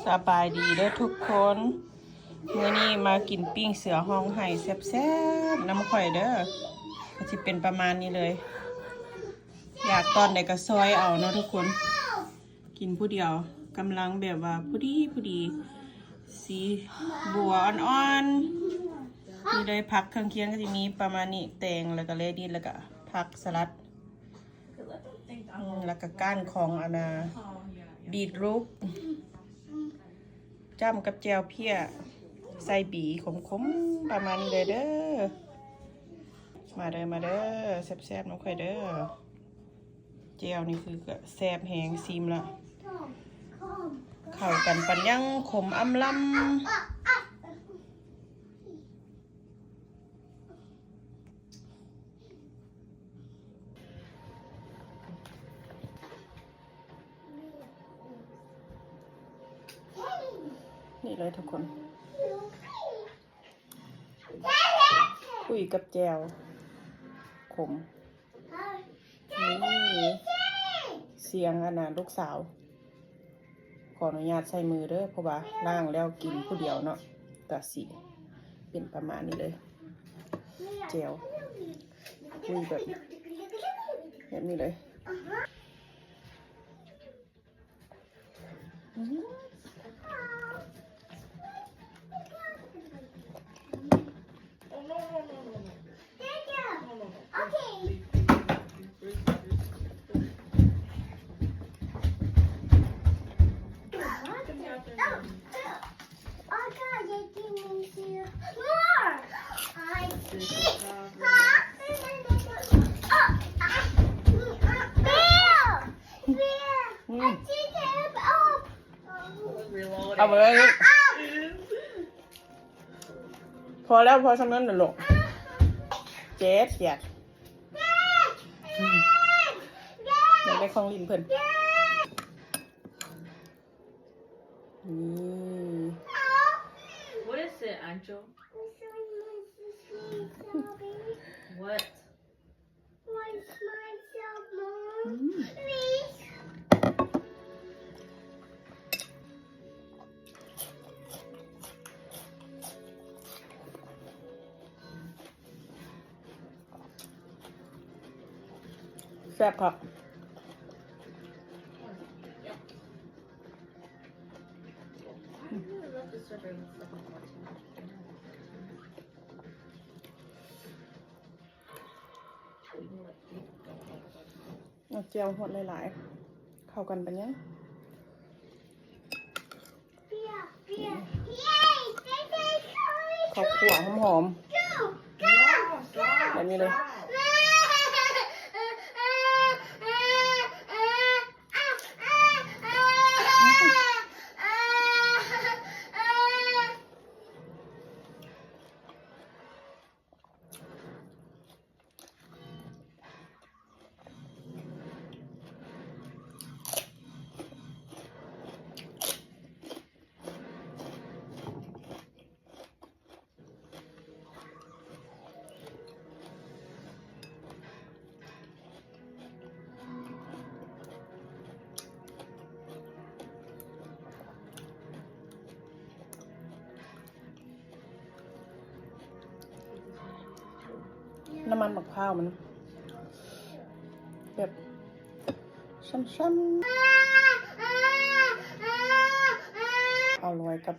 ສະບາຍດີເດີທຸກຄົນ ມື້ນີ້ມາກິນປີ້ງເສືອຮ້ອງໄຫ້ແຊບໆນຳຂ້ອຍເດີ ກໍຊິເປັນປະມານນີ້ເລີຍ ຢາກຕອນໃດກໍຊອຍເອົາເນາະທຸກຄົນ ກິນຜູ້ດຽວ ກຳລັງແບບວ່າພໍດີໆ ສີບົວອ່ອນໆ ນີ້ເລີຍ ຜັກເຄື່ອງຄຽງກໍຊິມີປະມານນີ້ ແຕງ ແລ້ວກໍແລດິນ ແລ້ວກໍຜັກສະຫຼັດ ອືມ ແລ້ວກໍກ້ານຂອງອັນນ່າ ບີດຣູດ ຈ້ຳກັບແຈ່ວເພ້ຍ ໃສ່ບີຂົມໆ ປະມານນີ້ເລີຍເດີ ມາເດີ ມາເດີ ແຊບໆນຳຂ້ອຍເດີ ແຈ່ວນີ້ຄືກໍແຊບແຮງ ຊີມລະ ເຂົ້າກັນປານຍັງ ຂົມອຳລຳ. ນີ້ເລີຍທຸກຄົນ ຄຸຍກັບແຈ່ວຂົມ ນີ້ສຽງອັນນ່າລູກສາວ ຂໍອະນຸຍາດໃສ່ມືເດີ ເພາະວ່າລ້າງແລ້ວກິນຜູ້ດຽວເນາະ ກະຊິເປັນປະມານນີ້ເລີຍ ແຈ່ວ ຄຸຍແບບ ແບບນີ້ເລີຍ ອືມ. Reloading. ເອົາໄປເລີຍລູກ ພໍແລ້ວ ພໍສ່ຳນັ້ນແຫຼະລູກ ເຈັບ ເຈັບ ອືມ ຢາກໄດ້ຂອງຫຼິ້ນເພິ່ນ ນີ້ What is it, Ancho? What? ອືມ ແຊບຄັກ. ເອົາແຈ່ວຮວດຫຼາຍໆ ເຂົ້າກັນປານຍັງ ເຂົ້າຂົ້ວຫອມໆ ແບບນີ້ເລີຍ.ນ້ຳມັນໝາກພ້າວມັນແບບຊ່ຳໆ ເອົາລອຍກັບ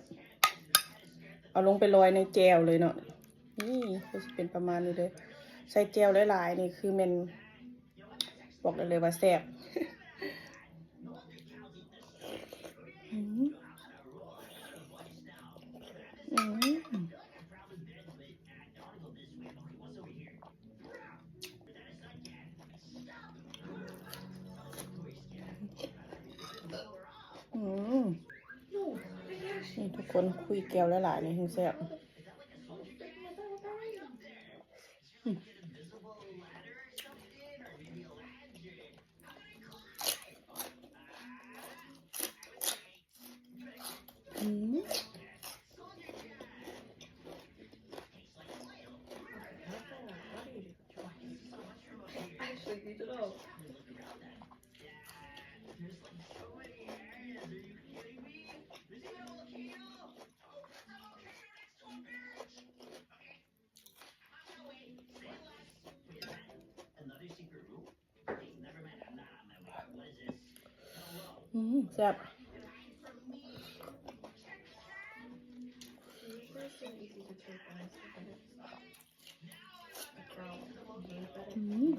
ເອົາລົງໄປລອຍໃນແຈ່ວເລີຍເນາະ. ນີ້ຄືຊິເປັນປະມານນີ້ເດີ ໃສ່ແຈ່ວຫຼາຍໆ ນີ້ຄືແມ່ນ ບອກໄດ້ເລີຍວ່າແຊບ. ອືມ ອືມ ອືມ ນີ້ທຸກຄົນ ຄຸຍແຈ່ວຫຼາຍໆ ນີ້ແຮງແຊບ. ອືມ Actually, you did all. ອືມ ແຊບ ອືມ.